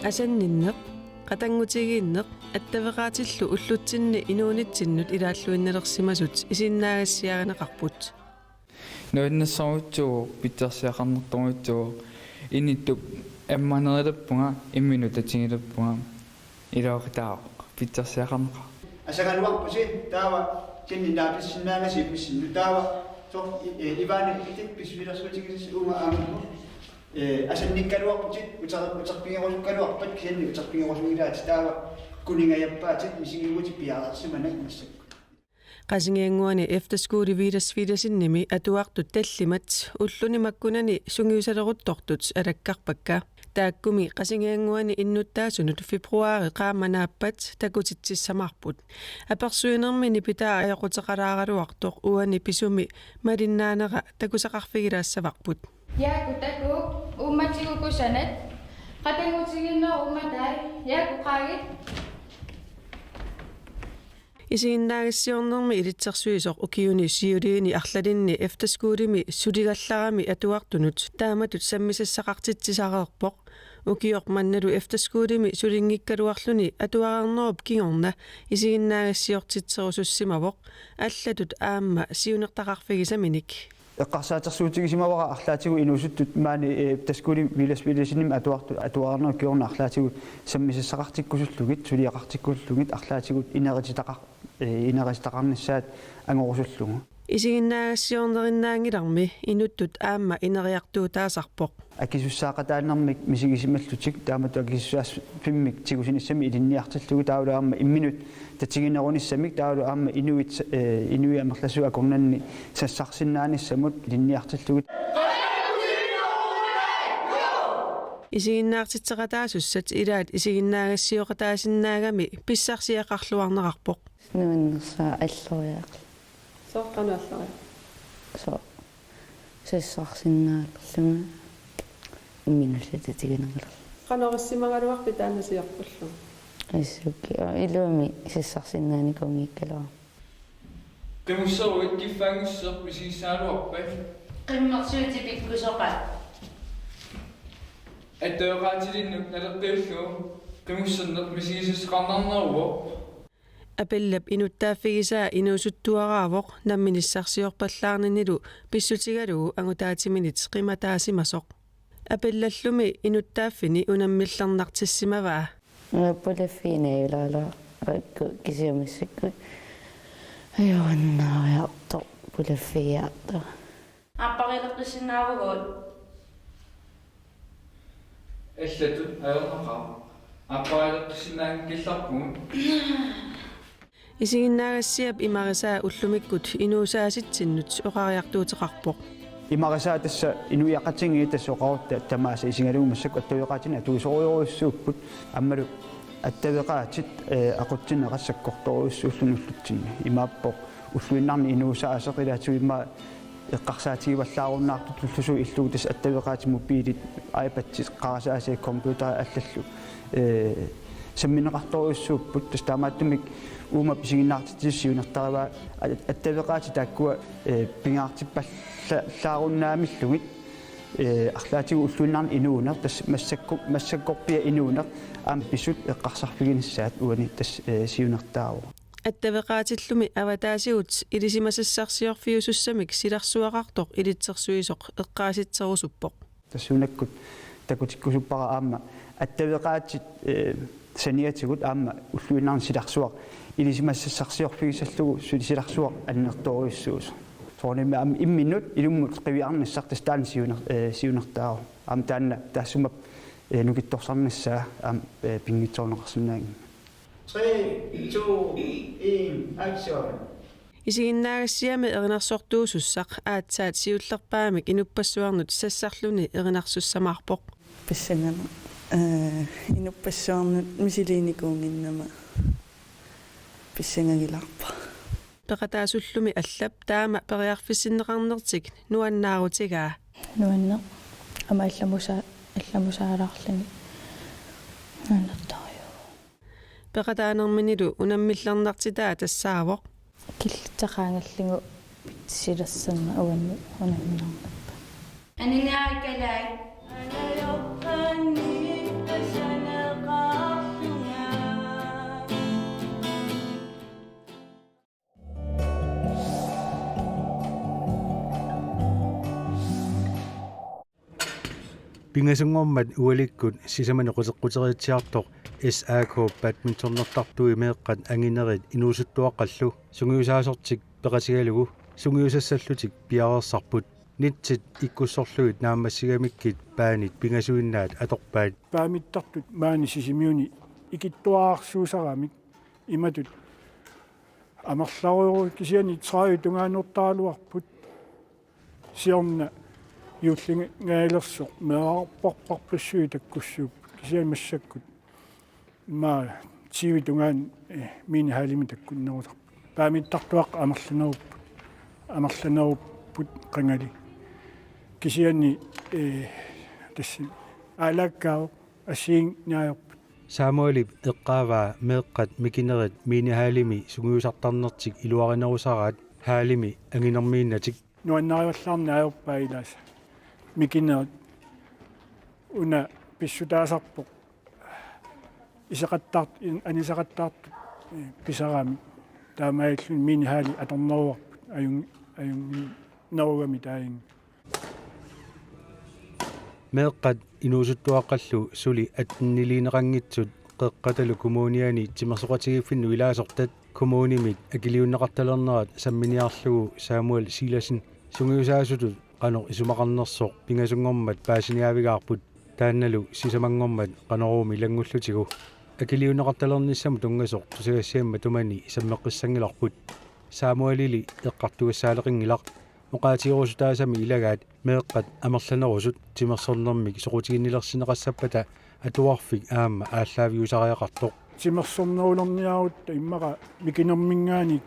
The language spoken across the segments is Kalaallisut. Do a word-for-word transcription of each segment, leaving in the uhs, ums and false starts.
Asanninneq, qatanngutigiinneq, attaveqaatillu ullutsinni inuunitsinnut ilaalluinnalersimasut isiginnaagassiarineqarput. Nuannissorujussuuvoq, pitsarsiaqarnertorujussuuvoq, inittup ammanerilappunga, imminut tatigilerpunga, iluaqutaavoq, pitsarsiaqarneqarpoq. Asagaluarpusi taava kinni naapissinnaagasi immissinnut taava so-, i-, e, Ivane itit pissusilersuutigisassi uunga aamma. E, asannikkaluarputit uter-, uterfigerusukkaluarpat kisianni uterfigerusunngilaatit taava kuningajappaatit misigiguutit piareersimanak massakkut. Qasigiannguani Efterskole Villads Villadsenimi atuartut tallimat ulluni makkunani sungiusaleruttortut alakkarpakka. Taakkumi Qasigiannguani innuttaasunut februaari qaammat naappat takutitsissamaarput. Apersuinermi nipitaa ajoquteqalaaraluartoq uani pisumi malinnaanera takusaqarfigilaassavarput. Jaaku takuuk, uummatigut kusanat, qatanngutigiinneq uummatai, jaaku qaagit. Isiginnaagassiornermi ilitsersuisoq ukiuni siuliini arlalinni efterskolemi suligallarami atuartunut taamatut sammisassaqartitsisareerpoq. Ukioq mannalu efterskolemi sulinngikkaluarluni atuareernerup kingorna isiginnaagassiortitserusussimavoq allatut aamma siunertaqarfigisaminik. Eqqarsaatersuutigisimavara arlaatigut inuusuttut maani, e, efterskolemi Villads Villadsenimi atuartut atuareernerup kingorna arlaatigut sammisassaqartikkusullugit, suliaqartikkusullugit arlaatigut inerititaqar-, e, inerititaqarnissaat angorusullugu. Isiginnaagassiornerinnaanngilarmi inuttut aamma ineriartuutaasarpoq. Akisussaaqataanermik misigisimallutik taamatut akisussaaffimmik tigusinissamik ilinniartillugit taavalu aamma imminut tatiginerunissamik taavalu aamma inuit, e, inuit amerlasuut akornanni sassarsinnaanissamut ilinniartillugit. Isiginnaartitseqataasussat ilaat isiginnaagassiooqataasinnaagami pissarsiaqarluarnerarpoq. Nuannersuaq alloriarlugu. Sooq qanoq alloriarpa? Sooq sassarsinnaalerlunga imminullu tatiginerulerlunga. Qanoq issimagaluarpit taanna siorpullu? Assut, iluamik sassarsinnaanikuunngikkaluarlunga. Qimusseruit kiffaanngissuseq misigissagaluarpat? Qimmersuutit pikkusoqaat. Attaveqaatilinnut naleqqiullugu qimusserneq misigisassaqarnarneruvoq. Apellap inuttaaffigisaa inuusuttuaraavoq namminissarsiorpallaarninilu pissutigalugu angutaatiminit qimataasimasoq. Apellallumi inuttaaffini unammillernartissimavaa. Pulaffigineq ilaalaa, akku kisianni massakkut ajunnaaviartoq pulaffigiartoq. Aapparileqqissinnaavugut. Allatut ajornaqaaq. Aapparileqqissinnaanngikkallarpugut. Isiginnaagassiap imarisaa ullumikkut inuusaasitsinnut oqariartuuteqarpoq. Imarisaa tassa inuiaqatigiit tassa oqarutta tamaasa isigalugu massakkut attaveqaatinik atuisorujorujussuupput aammalu attaveqaatit, e, aqutsinerat sakkortoorujussuulluni ullutsinni. Imaappoq ulluinnarni inuusaaseq ilaatigut immaqa eqqarsaatigivallaarunnaartutullu suut illugu tassa attaveqaatit mobilit, iPadit, qarasaasiat, computerit allallu, e, sammineqartorujussuupput tassa taamaattumik uuma isiginnaartitsisut siunertarivaa a-, attaveqaatit taakkua, e, pingaartippallaarunnaammillugit, e, arlaatigut ulluinnarni inuuneq tassa massakku-, massakkorpiaq inuuneq aamma pisut eqqarsarfiginissaat uani tassa, e, siunertaavoq. Attaveqaatillumi avataasigut ilisimasassarsiorfiusussamik silarsuaqartoq ilitsersuisoq eqqaasitserusuppoq. Tassuunakkut takutikkusuppara aamma attaveqaatit, e, saniatigut aamma ulluinnarni silarsuaq ilisimasassarsiorfigisallugu suli silarsuaq annertoorujussuusoq. Soorunami aamma imminut ilummut qiviarnissaq tassa taanna siuner-, e, siunertaavoq. Aamma taanna taassuma, e, nukittorsarnissaa aamma, e, pinngitsoorneqarsinnaanngimmat. Tre, to, en, action. Isiginnaagassiami erinarsortuusussaq aatsaat siullerpaamik inuppassuarnut sassarluni erinarsussamaarpoq. Pissanganaq, ee, inuppassuarnut misiliinikuunnginnama pissangagilaarpara. Peqataasullumi allap taama periarfissinneqarnertik nuannaarutigaa. Nuanneq. Aamma allamusaa-, allamusaalaarluni nuannertorujuuvoq. Peqataanerminilu unammillernartitaa tassaavoq. Killitsaqaangallugu silarsuarna uannut unammillernarpaa. Aniniaikkalai. Pingasunngormat ualikkut sisamanik quteqquteriitsiartoq S A K badmintonertartui meeqqat anginerit inuusuttuaqqallu sungiusaasortik peqatigalugu sungiusassallutik piareersarput. Nitsit ikkussorlugit naammassigamikkit paanit pingasuinnaat atorpaat. Paamittartut maani Sisimiuni ikittuararsuusaramik imatut amerlarujoru kisianni tredive tungaannuttaraluarput. Siorna juullingajalersoq meerarparparpassuit takkussuupput kisianni massakkut immaqa tyve tungaanut, eh, minihallimi takkunnerusarput. Paamittartuaqqat amerlanerupput. Amerlanerupput qangali. Kisianni, eh, tassa aalaakkaavoq assigiinngitsunik ajorput. Samuelip eqqaavaa meeqqat mikinerit minihallimi sungiusartarnertik iluarinerusaraat hallimi anginermiinnatik. Nuannarivallaarneq ajorpaa ilaasa. Mikinerit una pissutaasarpoq. Iseqattaart-, in-, anisaqattaartut, eh, pisarami. Taamaalilluni minihalli atorneruarput. Ajun-, ajunnerugami taajungi. Meeqqat inuusuttuaqqallu suli attenniliineqanngitsut Qeqqatalu Kommuniani timersoqatigiiffinnut ilaasortat kommunimit akiliunneqartalernerat samminiarlugu Samuel Silassen sungiusaasutut qanoq isumaqarnersoq pingasunngormat paasiniaavigaarput, taannalu sisamanngormat Qanoruumi ilanngullutigu. Akiliunneqartalernissamut tunngasoq tusagassiami matumani sammeqqissanngilarput. Samuelili eqqartugassaaleqinngilaq. Oqaatigerusutaasami ilagaat meeqqat amerlanerusut timersornermik soqutiginnilersinneqassappata atuarfik aamma aallaaviusariaqartoq. Timersornerulerniarutta immaqa mikinerminngaanniit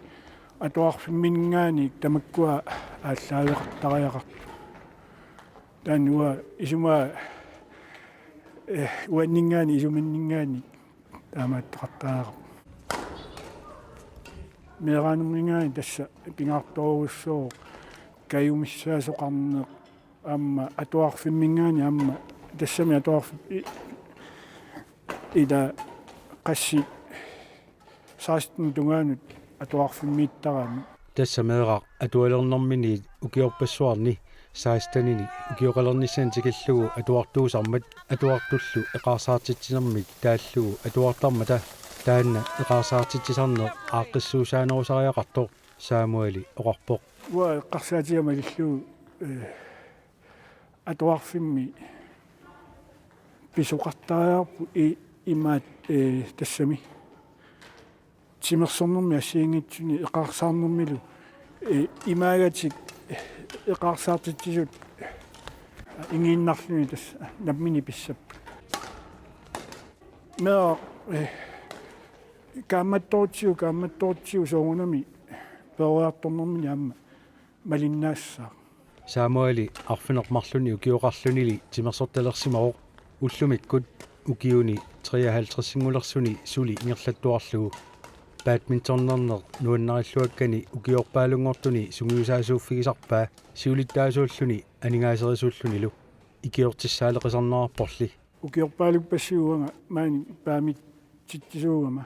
atuarfimminngaanniit tamakkua aallaaveqartariaqartut. Taanna uanga isumaa, eh, uanninngaanniit isumanninngaanniit taamaattoqartariaqarpoq. Meeraanerminngaanniit tassa pingaartorujussuuvoq kajumissaasoqarneq aamma atuarfimminngaanniit aamma tassami atuarfik i-, ila qassit seksten tungaanut atuarfimmiittarami. Tassa meeraq atualernerminiit ukiorpassuarni seksteninik ukioqalernissani tikillugu atuartuusarmat atuartullu eqaarsaartitsinermik taallugu atuartarmata taanna eqaarsaartitsisarneq aaqqissuussaanerusariaqartoq Samueli oqarpoq. Uanga eqqarsaatiga malillugu, eh, atuarfimmi pisoqartariaqarput i-, imaat, eh, tassami timersornermi assigiinngitsuni eqaarsaarnermilu, eh, imaagatik, eh, eqaarsaartitsisut ingiinnarluni tassa nammineq pissapput. Meeraq, eh, kaammattorutsigu, kaammattorutsigu soorunami peroriartornermini aamma malinnaassaaq. Samueli arfineq-marlunni ukioqarlunili timersortalersimavoq. Ullumikkut ukiuni treoghalvtredsinngulersuni suli ingerlattuarlugu. Badmintonerneq nuannarilluakkani ukiorpaalunngortuni sungiusaasuuffigisarpaa siulittaasuulluni aningaaserisuullunilu. Ikiortissaaleqisarnerarporli. Ukiorpaaluppassuit uanga maani paamitsitsisuugama.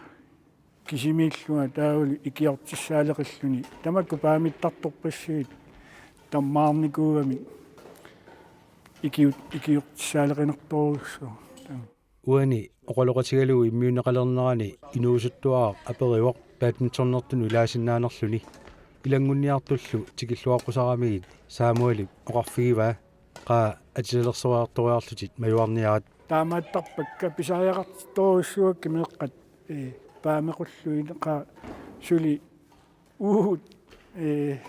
Kisimiillunga taavalu ikiortissaaleqilluni. Tamakku paamittartorpassuit tammaarnikuugamik ikiut-, ikiortissaaleqinartorujussuuvoq. Uani oqaloqatigalugu immiunneqalernerani inuusuttuaraq aperivoq badmintonertunut ilaasinnaanerluni. Ilanngunniartullu tikilluaqqusaramigit Samuelip oqarfigivaa qaa atisalersueriartoriarlutit majuarniarit. Taamaattarpakka pisariaqartittorujussuuakka meeqqat, eh, paamequllugit qaa suli uagut, eh,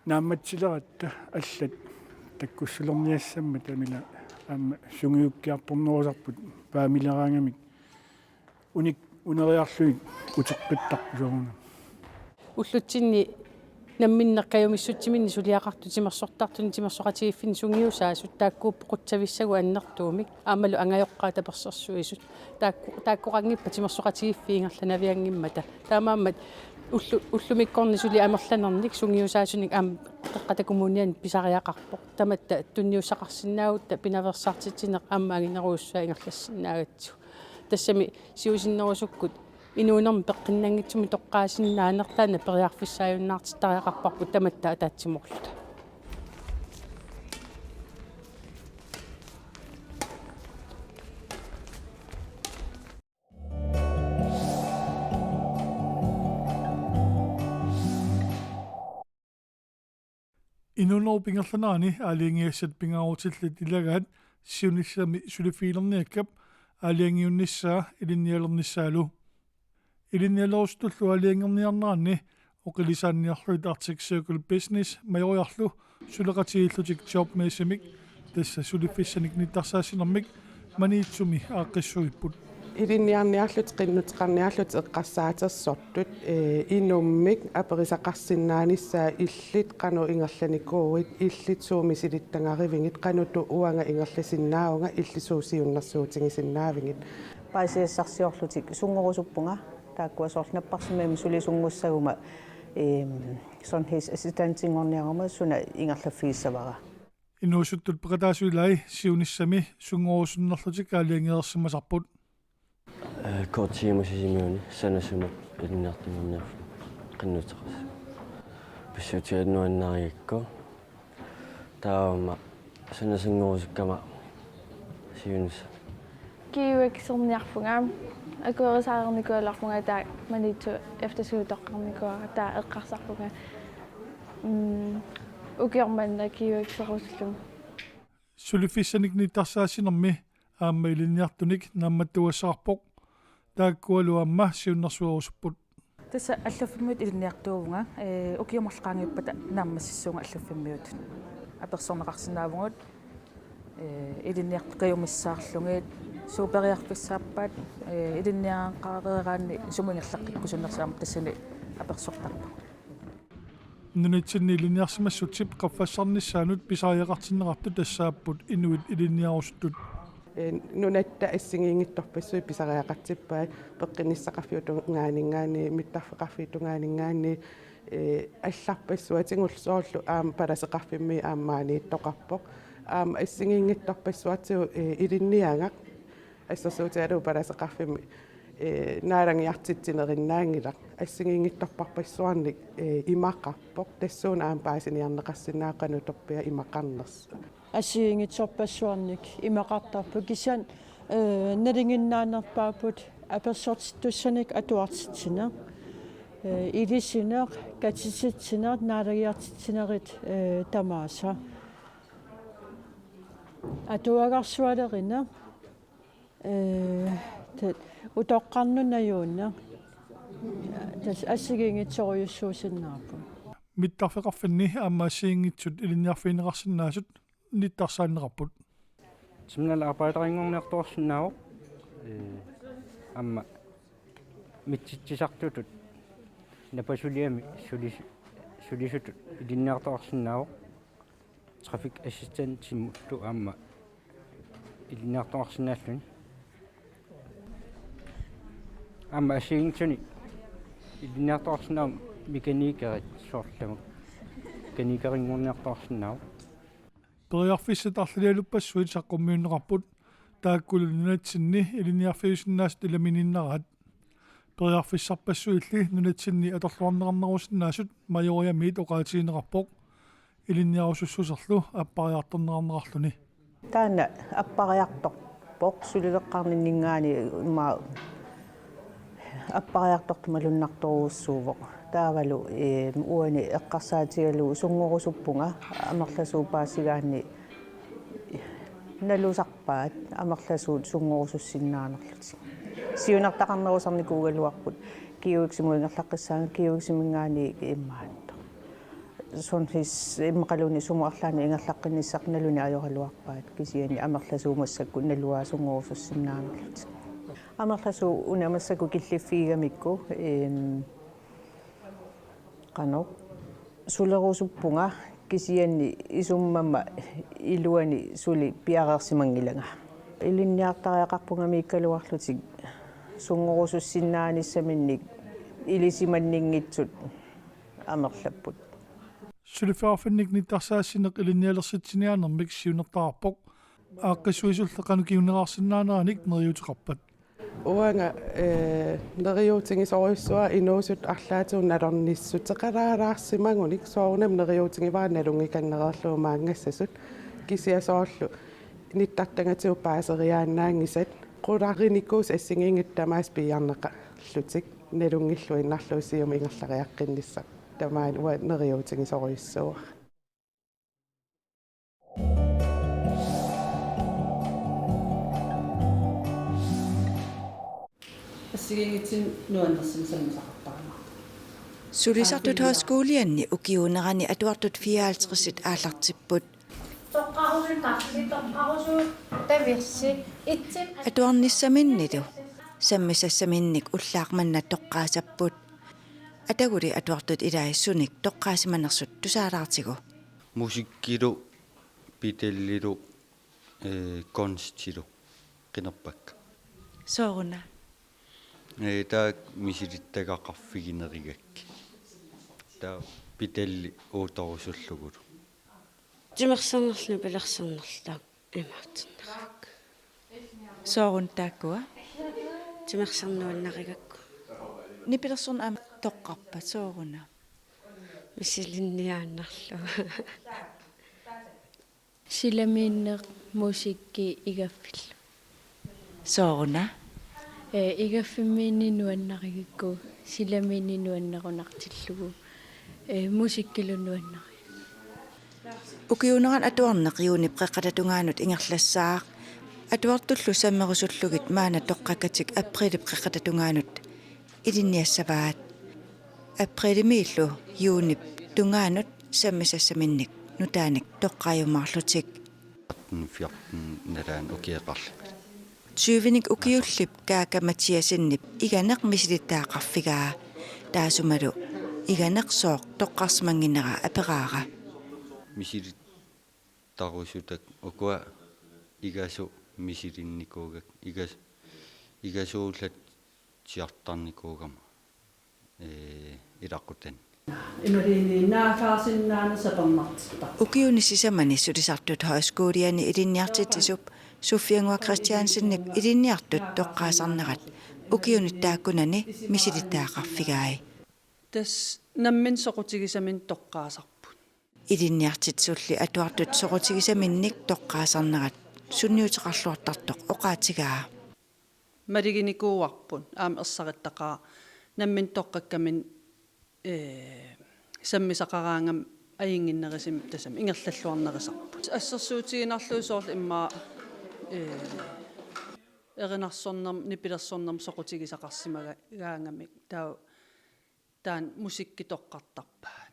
naammatsileratta allat takkussulerniassammata ila aamma sungiukkiartornerusarput paamileraangamik unik-, uneriarlugit uteqqittarput soorunami. Ullutsinni namminneq kajumissutsiminnik suliaqartut timersortartuni timersoqatigiiffinni sungiusaasut taakkuupput qutsavissagut annertuumik aammalu angajoqqaat tapersersuisut. Taakku-, taakkoqanngippat timersoqatigiiffiit ingerlanavianngimmata. Taamaammat ullu-, ullumikkorni suli amerlanernik sungiusaasunik aamma Qeqqata Kommuniani pisariaqarpoq. Tamatta tunniussaqarsinnaagutta pinaveersaartitsineq aamma anginerujussuaq ingerlassinnaagatsigu. Tassami siusinnerusukkut inuunermi peqqinnanngitsumik toqqaasinnaaneq taanna periarfissaajunnaartittariaqarparput tamatta ataatsimoorluta. Inuunerup ingerlanerani aalajangigassat pingaarutillit ilagaat siunissami suliffigilerniakkap aalajangiunnissaa ilinnialernissaalu. Ilinnialerusuttullu aalajangerniarneranni oqilisaanniarlugit Arctic Circle Business Majoriarlu suleqatigiillutik Jobmessimik, tassa suliffissanik nittarsaassinermik, Maniitsumi aaqqissuipput. Ilinniarniarlutik qinnuteqarniarlutik eqqarsaatersortut, ee, inummik aperisaqarsinnaanissaat illit qanoq ingerlanikuuit, illit suut misilittagarivigit, qanoq uanga ingerlasinnaavunga, illit suut siunnersuutigisinnaaviuk. Paasisassarsiorlutik sunngorusuppunga, taakkua soorlu napparsimmavimmi suli sunngussaguma, eem, sundhedsassistantinngorniaruma suna ingerlaffigissavara. Inuusuttut peqataasut ilaat siunissami sunngorusunnerlutik aalajangereersimasarput. Ee, K T-mut Sisimiuni sanasumut ilinniartunngorniarlunga qinnuteqarsinnaasoq. Pissutigalugu nuannarigakku. Taava aamma sanasunngorusukkama siunissami. G U X-erniarpunga, akuerisaareernikuugaluarpunga taava Maniitsup efterskoleqqaarnikuuara, taava eqqarsarpunga, mm, ukioq manna G U X-erusullunga. Suliffissanik nittarsaassinermi aamma ilinniartunik naammattuugassaqarpoq. Taakkualu aamma siunnersuerusupput. Tassa allaffimmiut ilinniartuuvunga, ee, ukiut marluk qaangiuppata naammassissuunga allaffimmiut. Apersorneqarsinnaavugut, ee, ilinniartut kajumissaarlugit, suut periarfissaappat, ee, ilinniagaqareeraanni sumut ingerlaqqikkusunnersoq aamma tassani apersortarpugut. Nunatsinni ilinniarsimassutsip qaffassarnissaanut pisariaqartinneqartut tassaapput inuit ilinniarusuttut. Ee, nunatta assigiinngitsorpassuit pisariaqartippai, peqqinnissaqarfiup tungaaninngaanniit, mittarfeqarfiup tungaaninngaanniit, ee, allarpassuatigut soorlu aamma palaseqarfimmi aamma maaniittoqarpoq. Aamma assigiinngitsorpassuartigut, ee, ilinniagaq assersuutigalugu palaseqarfimmi, ee, naalagiartitsinerinnaanngilaq. Assigiinngitsorpassuarnik, ee, imaqarpoq. Tassuuna aamma paasiniarneqarsinnaavoq qanoq utoqqaat imaqarnersoq. Assigiinngitsorpassuarnik imaqartarpoq, kisianni, ee, nalinginnaanerpaapput apersortittussanik atuartitsineq, ee, ilisineq, katititsineq, naalagiartitsinerit, ee, tamaasa. Atuagarsualerineq, ee, ta-, utoqqarnut najuunneq, tassa assigiinngitsorujussuusinnaapput. Mittarfeqarfinni aamma assigiinngitsut ilinniarfigineqarsinnaasut nittarsaanneqarput. Terminal arbejderinngorniartoqarsinnaavoq, ee, aamma mitsitsisartutut napasuliami sulis-, sulisutut ilinniartoqarsinnaavoq. Trafik assistentimullu aamma ilinniartoqarsinnaalluni. Aamma assigiinngitsunik ilinniartoqarsinnaavoq mekanikerit, soorlu mekanikeerinngorniartoqarsinnaavoq. Periarfissat arlalialuppassuit saqqummiunneqarput. Taakkulu nunatsinni ilinniarfiusinnaasut ilaminneraat. Periarfissarpassuilli nunatsinni atorluarneqarnerusinnaasut Majoriamiit oqaatigineqarpoq ilinniarusussuserlu appariartorneqarnerarluni. Taanna appariartorpoq sulileqqaarninninngaanniit, immaqa appariartortoq malunnartorujussuuvoq. Taavalu, ee, uani eqqarsaatigalugu sunngorusuppunga, amerlasuut paasigaanni nalusarpaat amerlasuut sunngorusussinnaanerlutik. Siunertaqarnerusarnikuugaluarput G U X-imut ingerlaqqissaanga, G U X-iminngaanniit immaqa. Sundheds immaqaluunniit sumut arlaannik ingerlaqqinnissaq naluneq ajoraluarpaat, kisianni amerlasuut massakkut naluaat sunngorusussinnaanerlutik. Amerlasuut una massakkut killiffigigamikku, eem, qanoq, sulerusuppunga, kisianni isummamma iluani suli piareersimanngilanga. Ilinniartariaqarpungamiikkaluarlutik sunngorusussinnaanissaminnik ilisimanninngitsut amerlapput. Suliffeqarfinnik nittarsaassineq ilinnialersitsiniaanermik siunertaqarpoq. Aaqqissuisulli qanoq kinguneqarsinnaaneranik neriuuteqarpat. Uanga, ee, neriuutigisorujussuara inuusuttut arlaatigut nalornissuteqalaalaarsimagunik, soorunami neriuutigivara nalunngikannereerlugit maanngassasut, kisianni soorlu nittartagatigut paaseriaannaanngisat, qularinikuusut assigiinngitsut tamaasa piiarneqarlutik, nalunngilluinnarlugu siumut ingerlariaqqinnissaq. Tamaani uanga neriuutigisorujussuuara. Siginngitsunik nuannersunik sammisaqartarama. Sulisartut Højskolianni ukiuunerani atuartut fireoghalvtredsit aallartipput. Atuarnissaminnilu sammisassaminnik ullaaq manna toqqaasarput. Ataguli atuartut ilai sunik toqqaasimanersut tusaalaartigu. Musikkilu, pedellilu, eh, kunstilu qinerpakka. Sooruna? Eh, taakku misilittagaqarfiginerugakkit. Taava pedelli uuttorusullugulu. Timersornerlu nipilersornerlu imaatsinneruk. Sooruna taakkua? Timersorneq nuannarigakku. Nipilersorneq aamma toqqarpa, sooruna? Misilinniaannarlugu. Silamiinneq, musikki igaffillu. Sooruna? Eh, igaffimmiinneq nuannarigakku, silamiinneq nuannerunartillugu, eh, musikkilu nuannarigakku. Ukiuunerani atuarneq juunip qeqqata tungaanut ingerlassaaq. Atuartullu sammerusullugit maanna toqqakkatik aprilip qeqqata tungaanut ilinniassavaat. Aprilimiillu juunip tungaanut sammisassaminnik nutaanik toqqaajumaarlutik. Tretten fjorten nalaani ukioqarluni. Tyvenik ukiullip Kaaka Mathiassenip iganeq misilittagaqarfigaa. Taassumalu iganeq sooq toqqarsimannginnera aperaara. Misilittarusutak ukua igasu misilinnikuugakku, igas-, igasuullatsiartarnikuugama, ee, ilaqutani. Imaluunniit naaggaarsinnaaneq sapernartittarpoq. Ukiuni sisamani Sulisartut Højskoliani ilinniartitsisup Sofie Ngua Christiansenip ilinniartut toqqaasarnerat ukiuni taakkunani misilittagaqarfigai. Tassa nammineq soqutigisaminnik toqqaasarput. Ilinniartitsisulli atuartut soqutigisaminnik toqqaasarnerat sunniuteqarluartartoq oqaatigaa. Maluginikuuarput aamma ersarittaqaaq nammineq toqqakkaminnik, ee, sammisaqaraangama ajunnginnerusumik tassami ingerlalluarnerusarput. Assersuutigiinnarlugu soorlu immaqa, ee, erinarsornermik, nipilersornermik soqutigisaqarsimagaangamik. Taava taanna musikki toqqartarpaat.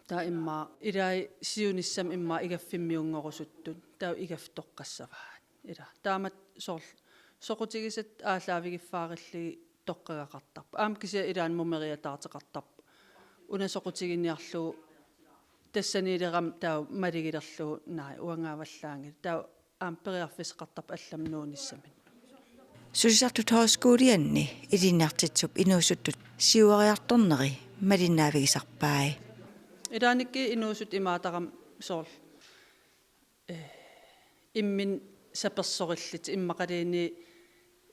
Taava immaqa ilai siunissami immaqa igaffimmiunngorusuttut. Taava igaffik toqqassavaat. Ila. Taamatut soorlu soqutigisatit aallaavigiffaarullugit toqqagaqartarput. Aamma kisianni ilaanni mumeriataarteqartarpoq. Una soqutiginiarlugu tassaniilerami taava malugilerlugu naak uangaavallaanngilaq. Taava aamma periarfissaqartarpoq allamut nuunissaminnut. Sulisartut Højskolianni ilinniartitsisup inuusuttut siuariartorneri malinnaavigisarpai. Ilaannikkut inuusuttut imaattaramik soorlu, eh, imminnut sapersorillutik immaqaluunniit,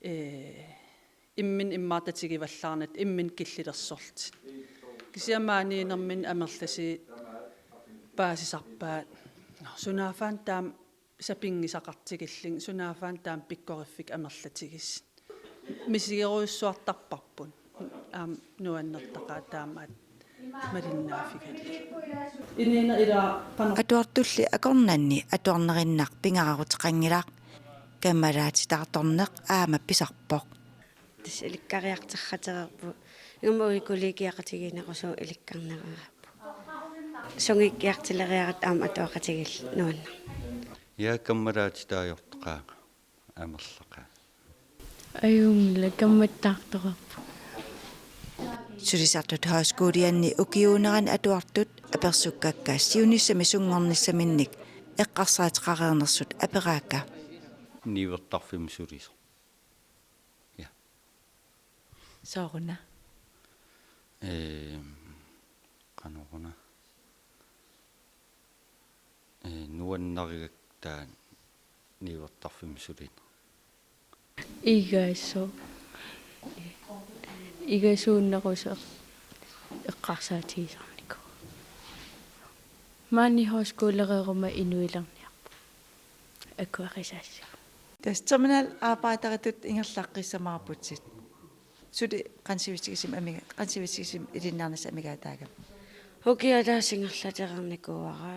eh, imminnut immaqa tatigivallaarnatik imminnut killilersorlutik. Kisianni maaniinnerminni amerlasuut paasisarpaat. Nå, sunaaffa taama sapinngisaqartigillugit, sunaaffa taama pikkoriffik amerlatigisut. Misigerujussuartarparput. Aamma nuannertaqaaq taamaattoq malinnaaffigalugit. Iniina ila qanoq. Atuartulli akornanni atuarnerinnaq pingaaruteqanngilaq, kammalaatitaartorneq aamma pisarpoq. Tassa ilikkariartortaqareerpoq. Ingammik uagut kollegiaqatigiinnerusukkut ilikkarneqareerpoq. Sungiukkiartuleriaratta aamma atuaqatigiilluta nuanneq. Ja, kammalaatitaajortoqaanga amerlaqaaq. Ajunngilaq, kammattaartoqarpoq. Sulisartut Højskolianni ukiuunerani atuartut apersukkakka siunissami sunngornissaminnik eqqarsaateqareernersut aperaakka. Niuertarfimmut sulisoq. Ja. Sooruna? Ehm, qanoruna? Eh, nuannarigakku taanna niuertarfimmut sulineq. Igasu. Igasuunnerusoq eqqarsaatigisarnikuuvoq. Maani højskolereeruma inuilerniarpoq. Akuerisassaaq. Tassa terminalarbejderitut ingerlaqqissamaarputit. Suli qanoq sivisuumik amiga-, qanoq sivisuumik ilinniarnissat amigaataagami? Ukiup ataatsip ingerlatereernikuuara,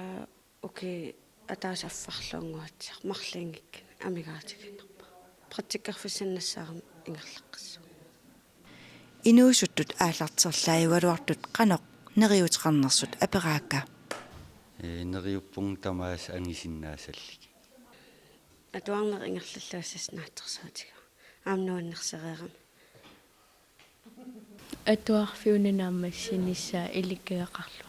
ukiup ataatsip affarluunnguatsiaq marluunngikkunik amigaatiginerpaaq. Praktikkerfissanik nassaarama ingerlaqqissaaq. inuusuttut aallarterlaajugaluartut qanoq neriuteqarnersut aperaakka. Ee, neriuppunga tamaasa angisinnaassallugu. Atuarneq ingerlallugu sasnaattorsuutigu. Aamma nuannersereerami. Atuarfiup nuna aamma sinissaa ilikkagaqarlugu.